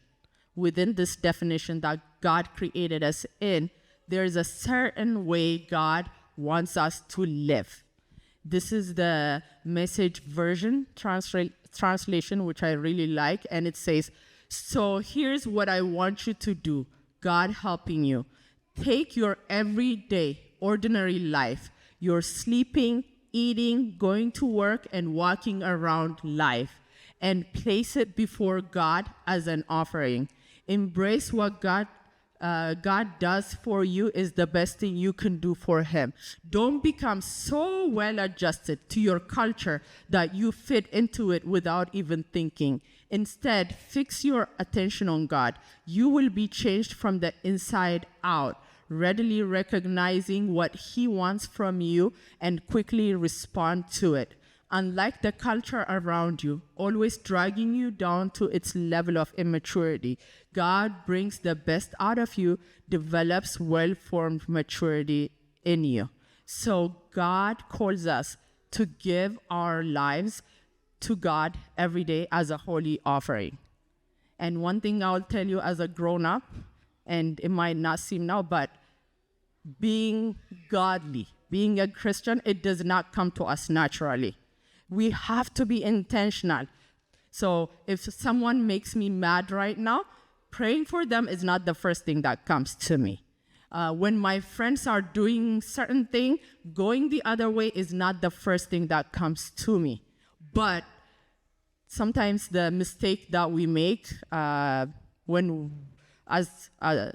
that God created us in, there's a certain way God wants us to live. This is the Message version translation, which I really like. And it says, "So here's what I want you to do, God helping you. Take your everyday, ordinary life, your sleeping, eating, going to work, and walking around life, and place it before God as an offering. Embrace what God does for you is the best thing you can do for Him. Don't become so well adjusted to your culture that you fit into it without even thinking. Instead, fix your attention on God. You will be changed from the inside out, readily recognizing what He wants from you and quickly respond to it. Unlike the culture around you, always dragging you down to its level of immaturity, God brings the best out of you, develops well formed maturity in you." So God calls us to give our lives to God every day as a holy offering. And one thing I'll tell you as a grown up, and it might not seem now, but being godly, being a Christian, it does not come to us naturally. We have to be intentional. So if someone makes me mad right now, praying for them is not the first thing that comes to me. When my friends are doing certain thing, going the other way is not the first thing that comes to me. But sometimes the mistake that we make when as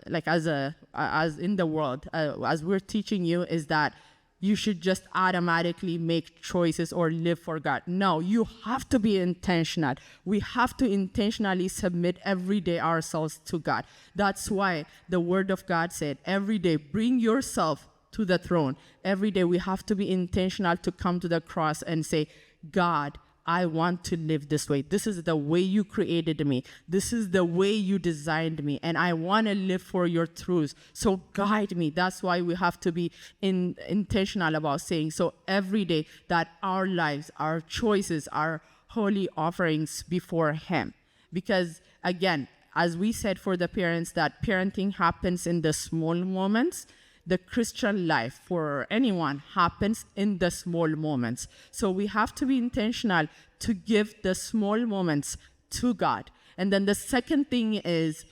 like as a as in the world, as we're teaching you, is that you should just automatically make choices or live for God. No, you have to be intentional. We have to intentionally submit every day ourselves to God. That's why the word of God said, "Every day bring yourself to the throne." Every day we have to be intentional to come to the cross and say, "God, I want to live this way. This is the way you created me. This is the way you designed me. And I want to live for your truths. So guide me." That's why we have to be intentional about saying so every day that our lives, our choices are holy offerings before Him. Because again, as we said for the parents, that parenting happens in the small moments, the Christian life for anyone happens in the small moments. So we have to be intentional to give the small moments to God. And then the second thing is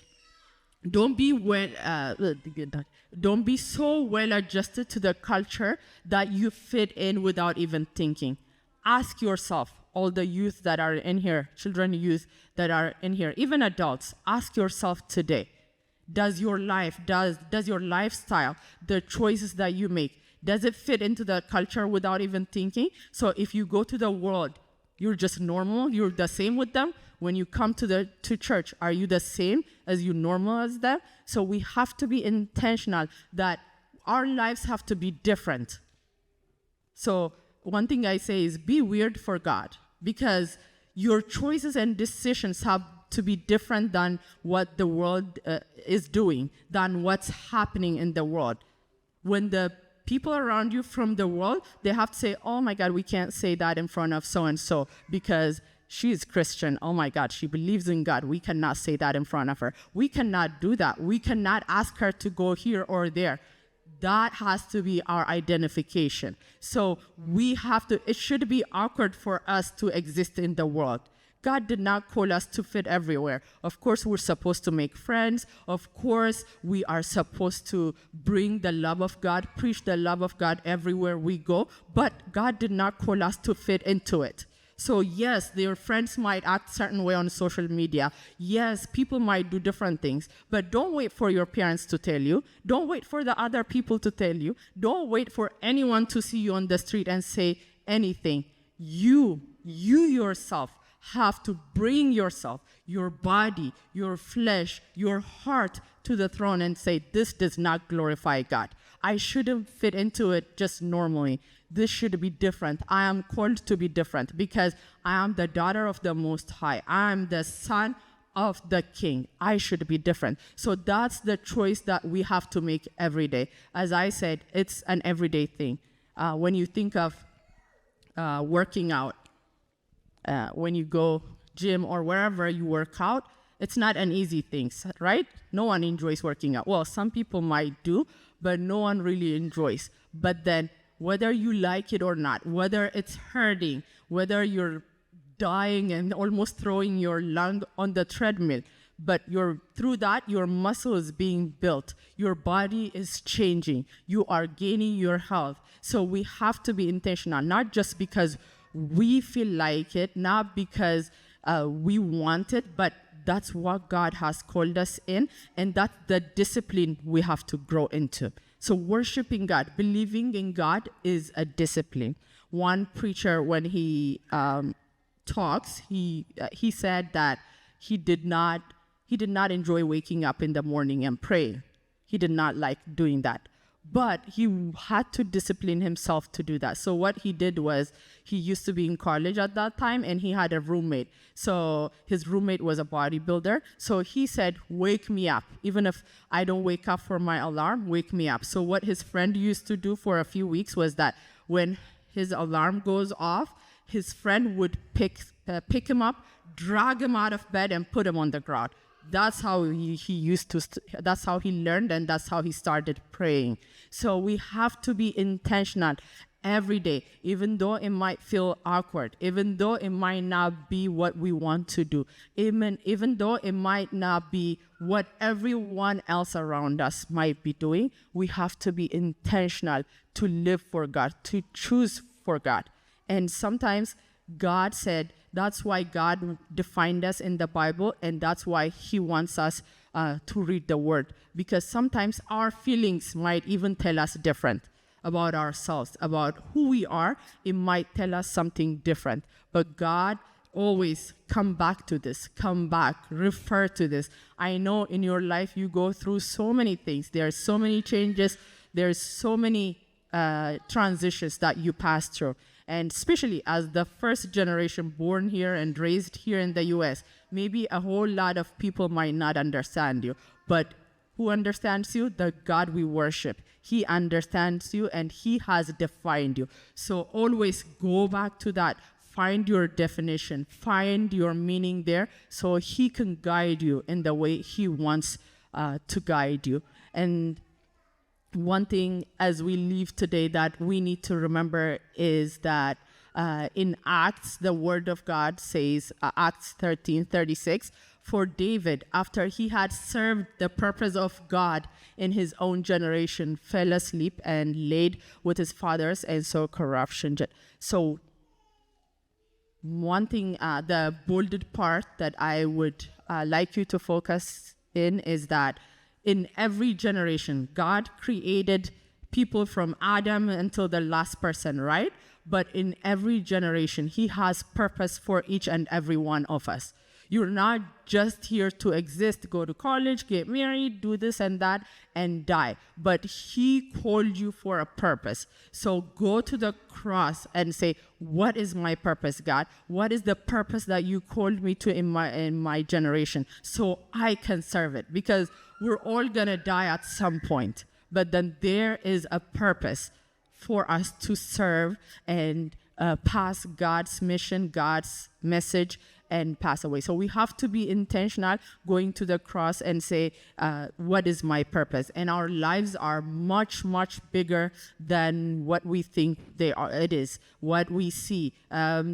don't be so well adjusted to the culture that you fit in without even thinking. Ask yourself, all the youth that are in here, children, youth that are in here, even adults, ask yourself today, does your lifestyle, the choices that you make, does it fit into the culture without even thinking? So if you go to the world, you're just normal, you're the same with them. When you come to church, are you the same as you normal as them? So we have to be intentional that our lives have to be different. So one thing I say is be weird for God, because your choices and decisions have to be different than what the world is doing, than what's happening in the world. When the people around you from the world, they have to say, "Oh my God, we can't say that in front of so and so because she is Christian. Oh my God, she believes in God. We cannot say that in front of her. We cannot do that. We cannot ask her to go here or there." That has to be our identification. So we have to, it should be awkward for us to exist in the world. God did not call us to fit everywhere. Of course, we're supposed to make friends. Of course, we are supposed to bring the love of God, preach the love of God everywhere we go. But God did not call us to fit into it. So yes, their friends might act certain way on social media. Yes, people might do different things, but don't wait for your parents to tell you. Don't wait for the other people to tell you. Don't wait for anyone to see you on the street and say anything. You yourself have to bring yourself, your body, your flesh, your heart to the throne and say, this does not glorify God. I shouldn't fit into it just normally. This should be different. I am called to be different because I am the daughter of the Most High. I am the son of the King. I should be different. So that's the choice that we have to make every day. As I said, it's an everyday thing. When you think of working out, when you go gym or wherever you work out, it's not an easy thing, right? No one enjoys working out. Well, some people might do, but no one really enjoys. But then whether you like it or not, whether it's hurting, whether you're dying and almost throwing your lung on the treadmill, but you're through that, your muscle is being built. Your body is changing. You are gaining your health. So we have to be intentional, not just because we feel like it, not because we want it, but that's what God has called us in, and that's the discipline we have to grow into. So worshiping God, believing in God is a discipline. One preacher, when he talks, he said that he did not enjoy waking up in the morning and praying. He did not like doing that. But he had to discipline himself to do that. So what he did was, he used to be in college at that time, and he had a roommate. So his roommate was a bodybuilder. So he said, wake me up. Even if I don't wake up for my alarm, wake me up. So what his friend used to do for a few weeks was that when his alarm goes off, his friend would pick him up, drag him out of bed, and put him on the ground. That's how he used to, that's how he learned, and that's how he started praying. So we have to be intentional every day, even though it might feel awkward, even though it might not be what we want to do, even though it might not be what everyone else around us might be doing. We have to be intentional to live for God, to choose for God. And sometimes God said, that's why God defined us in the Bible, and that's why he wants us to read the Word. Because sometimes our feelings might even tell us different about ourselves, about who we are. It might tell us something different. But God always come back to this, come back, refer to this. I know in your life you go through so many things. There are so many changes. There are so many transitions that you pass through. And especially as the first generation born here and raised here in the US, maybe a whole lot of people might not understand you. But who understands you? The God we worship. He understands you and he has defined you. So always go back to that. Find your definition. Find your meaning there so he can guide you in the way he wants to guide you. And one thing as we leave today that we need to remember is that in Acts, the word of God says, Acts 13:36, for David, after he had served the purpose of God in his own generation, fell asleep and laid with his fathers and saw corruption. So one thing, the bolded part that I would like you to focus in is that in every generation, God created people from Adam until the last person, right? But in every generation, he has purpose for each and every one of us. You're not just here to exist, go to college, get married, do this and that, and die. But he called you for a purpose. So go to the cross and say, what is my purpose, God? What is the purpose that you called me to in my generation so I can serve it? Because we're all gonna die at some point. But then there is a purpose for us to serve and pass God's mission, God's message, and pass away. So we have to be intentional going to the cross and say, "What is my purpose?" And our lives are much, much bigger than what we think they are. It is what we see,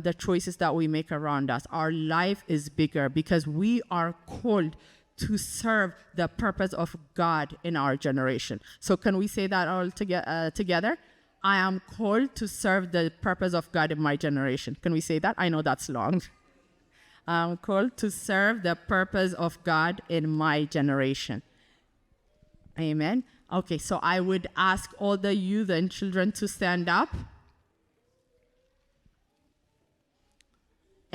the choices that we make around us. Our life is bigger because we are called to serve the purpose of God in our generation. So can we say that all together? I am called to serve the purpose of God in my generation. Can we say that? I know that's long. I'm called to serve the purpose of God in my generation. Amen. Okay, so I would ask all the youth and children to stand up.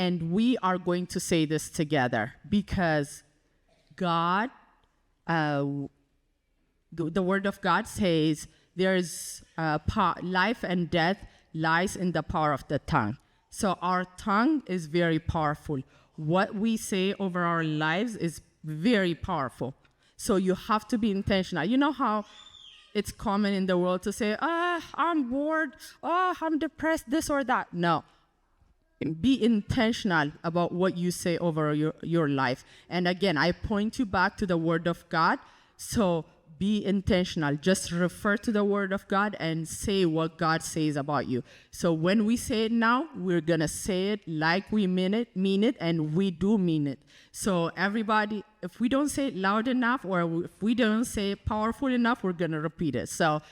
And we are going to say this together because God, the word of God says there's life and death lies in the power of the tongue. So our tongue is very powerful. What we say over our lives is very powerful. So you have to be intentional. You know how it's common in the world to say, "I'm bored, oh, I'm depressed," this or that. No. Be intentional about what you say over your life. And again, I point you back to the Word of God. So be intentional. Just refer to the Word of God and say what God says about you. So when we say it now, we're going to say it like we mean it, and we do mean it. So everybody, if we don't say it loud enough or if we don't say it powerful enough, we're going to repeat it. So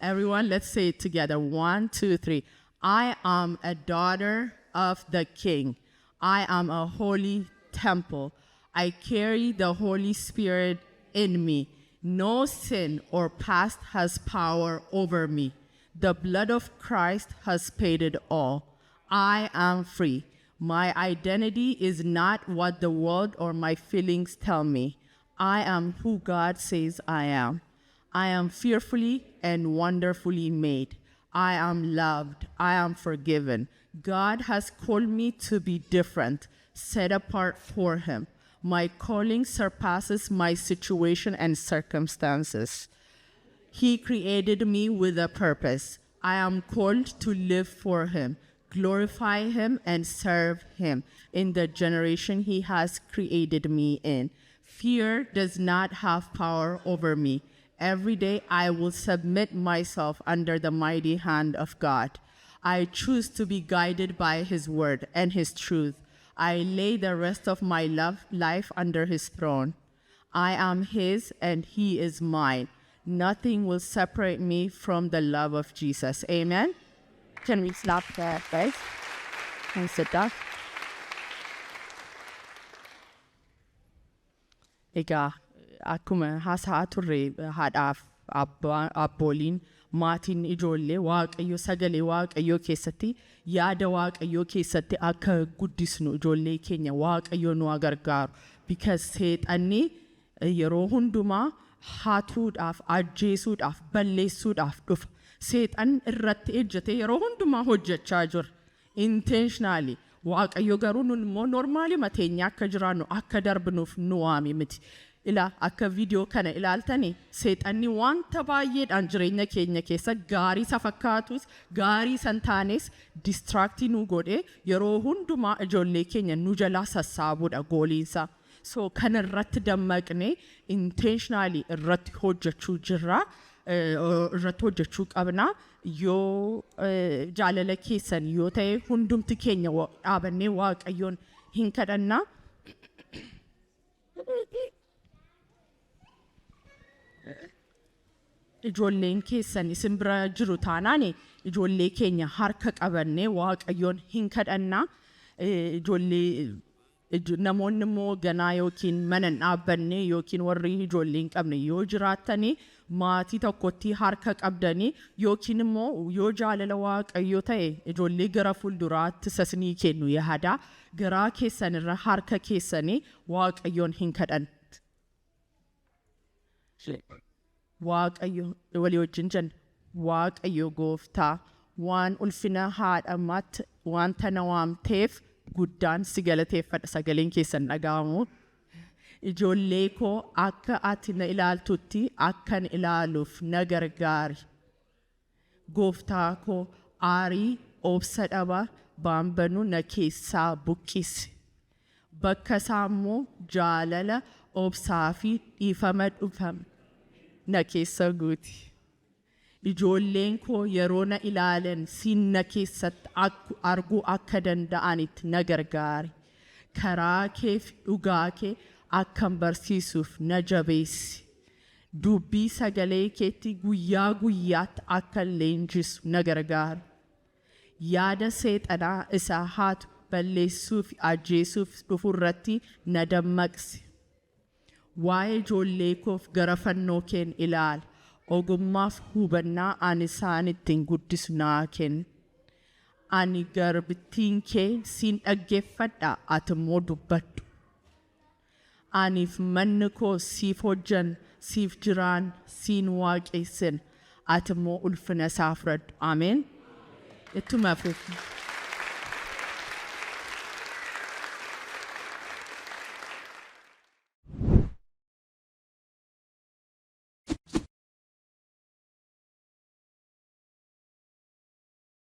everyone, let's say it together. 1, 2, 3. I am a daughter of the King. I am a holy temple. I carry the Holy Spirit in me. No sin or past has power over me. The blood of Christ has paid it all. I am free. My identity is not what the world or my feelings tell me. I am who God says I am. I am fearfully and wonderfully made. I am loved. I am forgiven. God has called me to be different, set apart for Him. My calling surpasses my situation and circumstances. He created me with a purpose. I am called to live for Him, glorify Him, and serve Him in the generation He has created me in. Fear does not have power over me. Every day I will submit myself under the mighty hand of God. I choose to be guided by His word and His truth. I lay the rest of my life under His throne. I am His and He is mine. Nothing will separate me from the love of Jesus. Amen. Can we slap that, guys? And sit down. Egaa akkuma haasa'aa turre, haadhaaf abbooliin, maatiin ijoollee Waaqayyo sagalee Waaqayyoo keessatti, yaada Waaqayyoo keessatti akka guddisnu ijoollee keenya Waaqayyo nu haa gargaaru. Because seexanni yeroo hundumaa hatuudhaaf, ajjeesuudhaaf, balleessuudhaaf dhufa. Seexan irratti ejjetee yeroo hundumaa hojjechaa jira. Intentionally. Waaqayyo garuu nun immoo normally mateenya akka jiraannu, akka darbinuuf nu waame miti. Ila akka viidiyoo kana ilaaltanii, seexanni wanta baay'eedhaan jireenya keenya keessa gaarii isa fakkaatus, gaarii san taanes, distract nu godhee yeroo hundumaa ijoollee keenya nu jalaa sassaabuudha goaliinsa. So kana irratti dammaqnee intentionally irratti hojjechuu jirra. Irratti hojjechuu qabna. Yoo jaalala keessan yoo ta'e, hundumti keenya dhaabannee Waaqayyoon hin kadhannaa. Ijoolleen keessan isin bira jiru taanaan, ijoollee keenya harka qabannee Waaqayyoon hin kadhannaa. Ijoollee namoonni immoo ganaa yookiin mana hin dhaabbanne yookiin warri ijoollee hin qabne yoo jiraattanii, maatii tokkotti harka qabdanii, yookiin immoo yoo jaalala Waaqayyoo ta'e ijoollee gara fuulduraatti sasnii kennu yaadaa garaa keessan irra harka keessanii Waaqayyoon hin kadhan. Waaqayyo walii wajjin jenna. Waaqayyo gooftaa, waan ulfina haadhamaatti wanta na waamteef guddaan si galateeffadha. Sagaleen keessan dhaga'amu. Ijoollee koo akka ati na ilaaltutti akkan ilaaluuf na gargaari. Gooftaa koo, aarii, obsa dhaba baanbanuu na keessaa buqqisi. Bakka isaa immoo jaalala, obsaa fi dhiifama dhufam na keessa guuti. Ijoolleen koo yeroo na ilaalan siin na keessatti arguu akka danda'anitti na gargaari. Karaa kee fi dhugaa kee akkan barsiisuuf na jabeessi. Dubbii sagalee keetti guyyaa guyyaatti akka leenjisu na gargaari. Yaada seexanaa isa haatu balleessuu fi ajjeesuuf dhufu irratti na dammaqsi. Waa'ee ijoollee koof gara fannoo keen ilaali. Ogummaaf hubannaa ani isaan ittiin guddisu naa kenni. Ani garbittiin kee siin dhaggeeffadha, ati immoo dubbadhu. Aniif manni koo siif hojjan, siif jiraan, siin waaqessin. Ati immoo ulfina isaa fudhadhu. Ameen. Ittuma fufi.